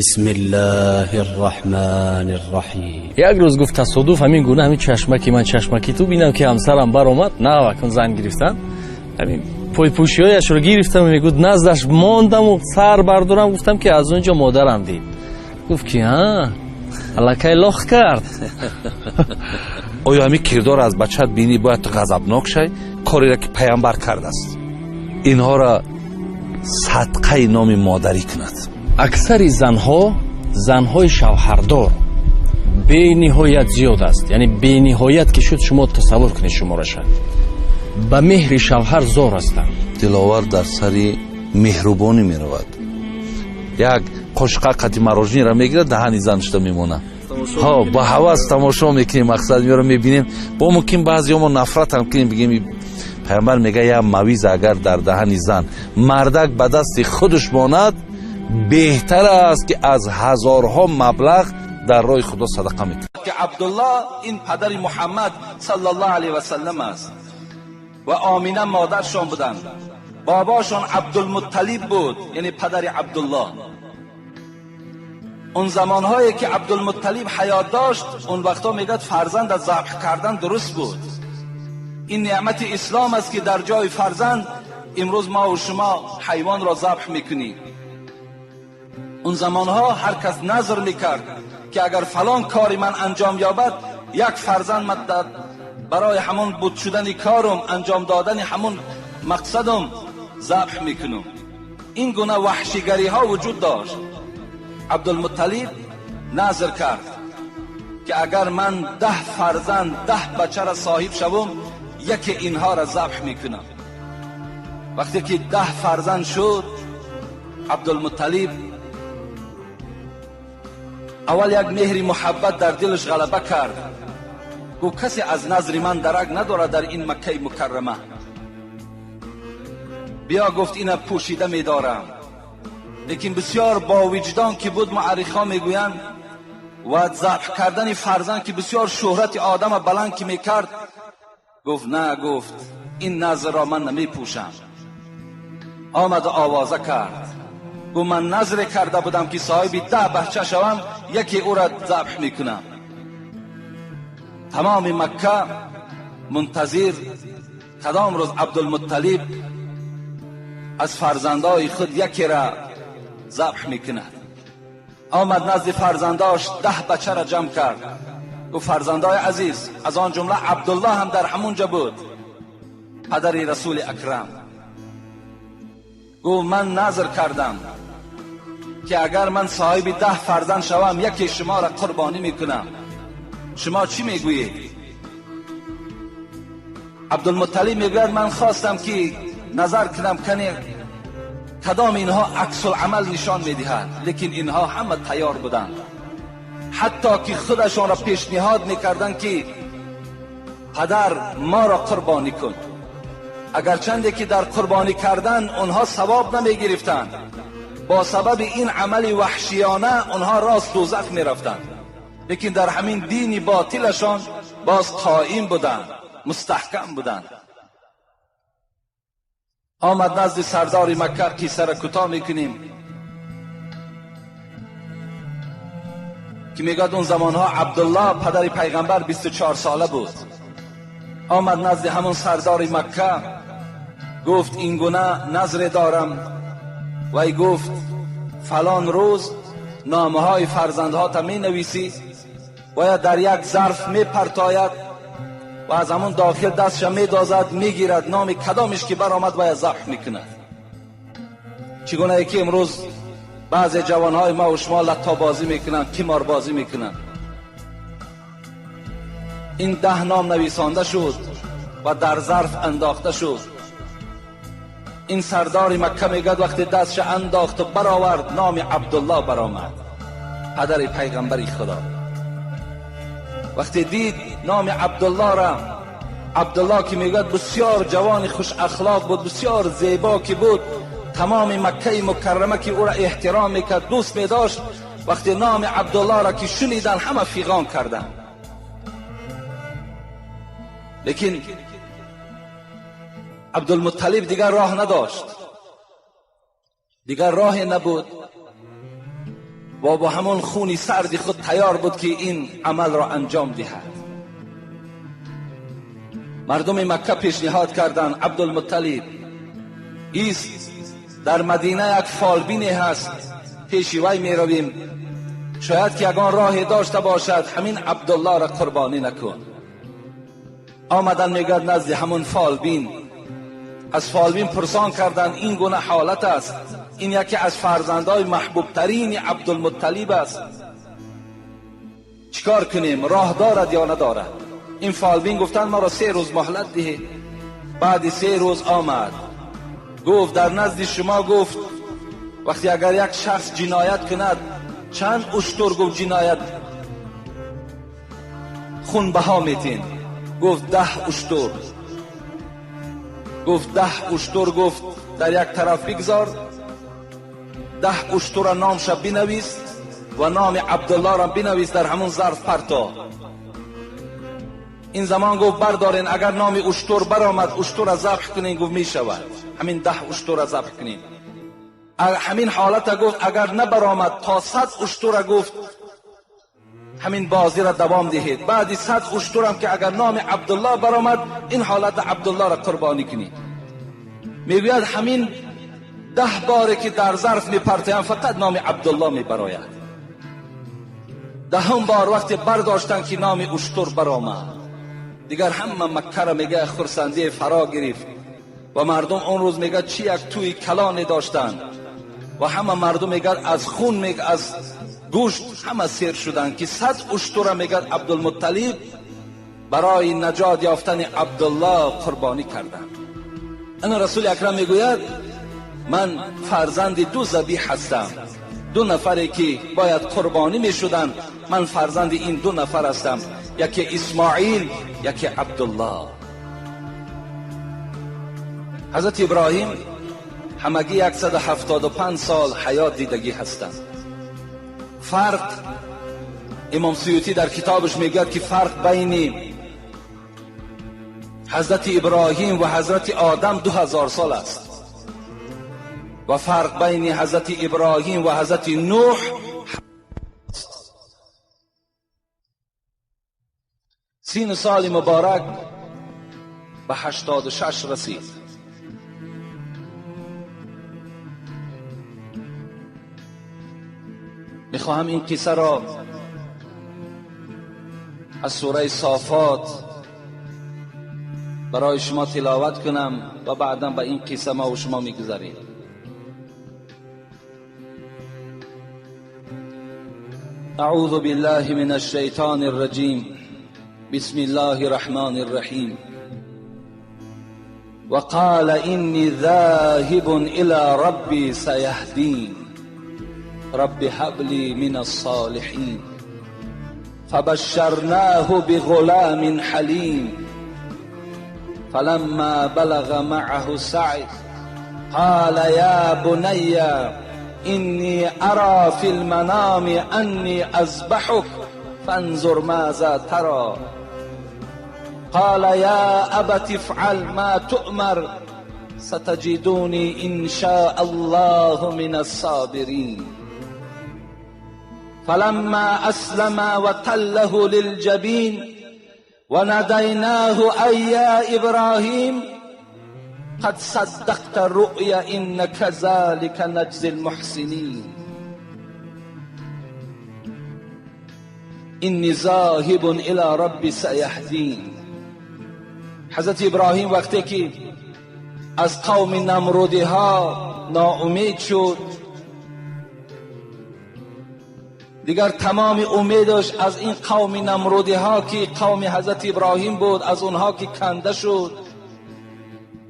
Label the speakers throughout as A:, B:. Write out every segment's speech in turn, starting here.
A: بسم الله الرحمن الرحیم.
B: Як рӯз гуфт, тасодуф ҳамин гуна, ҳамин чашмаки ман, чашмаки ту, бинам ки ҳамсарам баромад, навакун зан гирифтан, ҳамин пойпӯшиҳояшро гирифтам, мегуфт, наздаш мондаму сар бардорам, гуфтам ки аз он ҷо модарам дид, гуфт ки а аллакай лох кард.
C: Оё ҳамин кирдор аз бачат бинӣ, бояд ту ғазабнок шай? Кореро ки паямбар кардааст, инҳоро садқаи номи модарӣ кунад.
B: Аксари занҳо, занҳои шавҳардор бениҳоят зиёд аст, яъне бениҳоят ки шуд, шумо тасаввур кунед шумораша, ба меҳри шавҳар зор ҳастанд.
C: Диловар дар сари меҳрубонӣ меравад, як қошиқа қати мороженое мегирад, даҳани занашда мемонад. Ҳо, ба ҳавас тамошо мекунем, мақсад меёрам, мебинем, бо мумкин баъзеҳо нафратам кунем, бигем. Пайғамбар мега, як мавиз агар дар даҳани зан мардак ба дасти худаш монад, беҳтар аст ки аз ҳазорҳо маблағ дар роҳи Худо садақа мекунад.
D: Ки Абдуллоҳ ин падари Муҳаммад саллаллоҳу алайҳи васаллам аст ва Омина модаршон буданд. Бобошон Абдулмутталиб буд, яъне падари Абдуллоҳ. Он замонҳое ки Абдулмутталиб ҳаёт дошт, он вақтҳо мегӯяд, фарзанд аз забҳ кардан дуруст буд. Ин неъмати ислом аст, ки дар ҷои фарзанд имрӯз мо ва шумо ҳайвонро забҳ мекунем. Он замонҳо ҳар кас назр мекард, ки агар фалон кори ман анҷом ёбад, як фарзанд ман барои ҳамон буд шудани корум, анҷом додани ҳамон мақсадум забҳ мекунам. Ин гуна ваҳшигариҳо вуҷуд дошт. Абдулмутталиб назр кард, ки агар ман 10 фарзанд, 10 бачаро соҳиб шавам, яке инҳоро забҳ мекунам. Вақте ки 10 фарзанд шуд, Абдулмутталиб аввал як меҳри муҳаббат дар дилаш ғалаба кард. Гуфт, касе аз назри ман дарак надорад дар ин Маккаи Мукаррама. Биё, гуфт, ина пӯшида медорам. Лекин бисёр бовиҷдон ки буд, муаррихҳо мегӯянд, ва забҳ кардани фарзанд ки бисёр шӯҳрати одама баланд ки мекард, гуфт, на, гуфт, ин назрро ман намепӯшам. Омаду овоза кард, гуфт, ман назре карда будам, ки соҳиби 10 бача шавам, яке ӯра забҳ мекунам. Тамоми Макка мунтазир, кадом рӯз Абдулмутталиб аз фарзандои худ якера забҳ мекунад. Омад назди фарзандош, 10 бачаро ҷамъ кард, гуфт, фарзандои азиз, аз он ҷумла Абдуллоҳ ҳам дар ҳамунҷа буд, падари Расули Акрам, гуфт, ман назр кардам, ки агар ман соҳиби 10 фарзанд шавам, яке шуморо қурбонӣ мекунам. Шумо чӣ мегӯед? Абдулмутталиб мегӯяд, ман хостам, ки назар кунам, кане кадом инҳо аксулъамал нишон медиҳад, лекин инҳо ҳама тайёр буданд, ҳатто ки худашонро пешниҳод мекарданд, ки падар, моро қурбонӣ кун. Агарчанде ки дар қурбонӣ кардан онҳо савоб намегирифтанд, бо сабаби ин амали ваҳшиёна онҳо рост дӯзах мерафтанд, лекин дар ҳамин дини ботилашон боз қоим буданд, мустаҳкам буданд. Омад назди сардори Макка. Қиссаро кӯтоҳ мекунем, ки мегӯяд, он замонҳо Абдуллоҳ, падари пайғамбар, 24 сола буд. Омад назди ҳамон сардори Макка, гуфт, ин гуна назре дорам. Вай гуфт, фалон рӯз номаҳои фарзандҳота менависӣ, бояд дар як зарф мепартояд ва аз ҳамон дохил дастша медозад, мегирад, номи кадомиш ки баромад, бояд забҳ мекунад. Чӣ гунае ки имрӯз баъзе ҷавонҳои ма ва шумо латтобозӣ мекунанд, қиморбозӣ мекунанд. Ин 10 ном нависонда шуд ва дар зарф андохта шуд. Ин сардори Макка мегӯяд, вақте дастша андохту баровард, номи Абдуллоҳ баромад, падари пайғамбари Худо. Вақте дид номи Абдуллоҳра, Абдуллоҳ ки мегӯяд, бисёр ҷавони хушахлоқ буд, бисёр зебо ки буд, тамоми Маккаи Мукаррама ки ӯро эҳтиром мекард, дӯст медошт, вақте номи Абдуллоҳро ки шуниданд, ҳама фиғон карданд. Лекин Абдулмутталиб дигар роҳ надошт, дигар роҳе набуд. و با همون خونی سرد خود تیار بود که این عمل را انجام دهد. مردم مکه پیشنهاد کردند عبدالمطلب ایست در مدینه یک فالبینی هست، پیش وی می رویم، شاید که یگان راه داشته باشد، همین عبدالله را قربانی نکن. آمدن میگرد نزد همون فالبین، از فالبین پرسان کردن این گونه حالت است، این یکی از فرزندای محبوب ترین عبدالمطلب است، چیکار کنیم، راه دارد یا ندارد؟ این فالبین گفتن ما را 3 روز مهلت دهید. بعد 3 روز آمد، گفت در نزد شما، گفت وقتی اگر یک شخص جنایت کند چند اشتر گفت جنایت خون بها میتین؟ گفت 10 اشتر. گفت 10 اشتر، گفت در یک طرف بگذار، 10 اشتر نامش بنویس و نام عبدالله را بنویس در همون ظرف پرتا. این زمان گفت بردارین، اگر نام اشتر برآمد اشتر را ذبح کنین. گفت میشود، همین 10 اشتر را ذبح کنین. همین حالت گفت اگر نبرآمد تا 100 اشتر گفت همین بازی را دوام دهید. بعد 100 اشتر هم که اگر نام عبدالله برآمد این حالت عبدالله را قربانی کنید. میگوید همین 10 باره که در ظرف میپرتیم فقط نام عبدالله میبراید. 10 بار وقتی برداشتن که نام اشتر برآمد، دیگر همه مکه را میگه خرسندی فرا گرفت و مردم اون روز میگه چی یک توی کلانی داشتن و همه مردم میگه از خون میگه از گوشت همه سیر شدن که 100 اشتر میگه عبدالمطلب برای نجات یافتن عبدالله قربانی کردن. انا رسول اکرم میگوید من فرزند 2 ذبیح هستم، 2 نفری که باید قربانی میشدن، من فرزند این 2 نفر هستم، یکی اسماعیل یکی عبدالله. حضرت ابراهیم همگی 175 سال حیات دیدگی هستند. فرق امام سیوطی در کتابش میگه که فرق بین حضرت ابراهیم و حضرت آدم 2000 سال است و فرق بین حضرت ابراهیم و حضرت نوح 30 سال مبارک به 86 رسید. میخواهم این قصه را از سوره صافات برای شما تلاوت کنم و بعدا به این قصه ما و شما میگذریم. اعوذ بالله من الشیطان الرجیم، بسم الله الرحمن الرحیم. وقال إني ذاهب إلى ربي سيهدين رب هب لي من الصالحين فبشرناه بغلام حليم فلما بلغ معه السعي قال يا بني إني أرى في المنام أني أذبحك فانظر ماذا ترى قال يا أبت افعل ما تؤمر ستجدوني إن شاء الله من الصابرين فلما أسلم وتله للجبين وناديناه أي يا إبراهيم قد صدقت الرؤيا إن كذلك نجزي المحسنين إني ذاهب إلى ربي سيهدين. حضرت ابراهیم وقتی که از قوم نمرودی ها ناامید شد، دیگر تمام امیدش از این قوم نمرودی ها که قوم حضرت ابراهیم بود، از اونها که کنده شد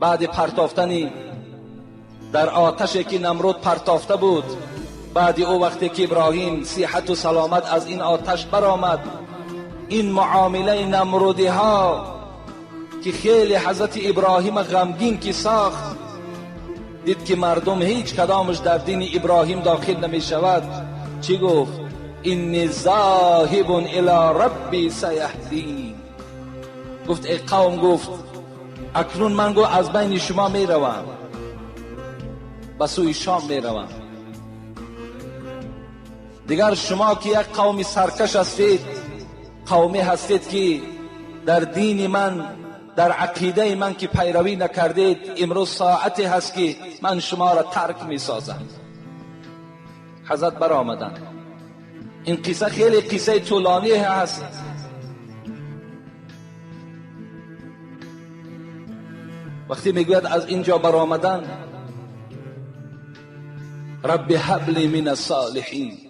D: بعد پرتافتنی در آتشی که نمرود پرتافته بود، بعد او وقتی که ابراهیم صحت و سلامت از این آتش برآمد، این معامله نمرودی ها که خیلی حضرت ابراهیم غمگین که ساخت، دید که مردم هیچ کدامش در دین ابراهیم داخل نمی شود. چی گفت؟ اینی ذاهب الی ربی سیهدین. گفت ای قوم، گفت اکنون من گفت از بین شما می روم، به سوی شام می روم. Дигар шумо ки як қавми саркаш ҳастед, қавме ҳастед ки дар дини ман, дар ақидаи ман ки пайравӣ накардед, имрӯз соате ҳаст ки ман шуморо тарк месозам. Ҳазрат баромаданд. Ин қисса хеле қиссаи тӯлонӣ ҳаст. Вақте мегӯяд аз инҷо баромадан, рабби ҳабли мин ас-солиҳин.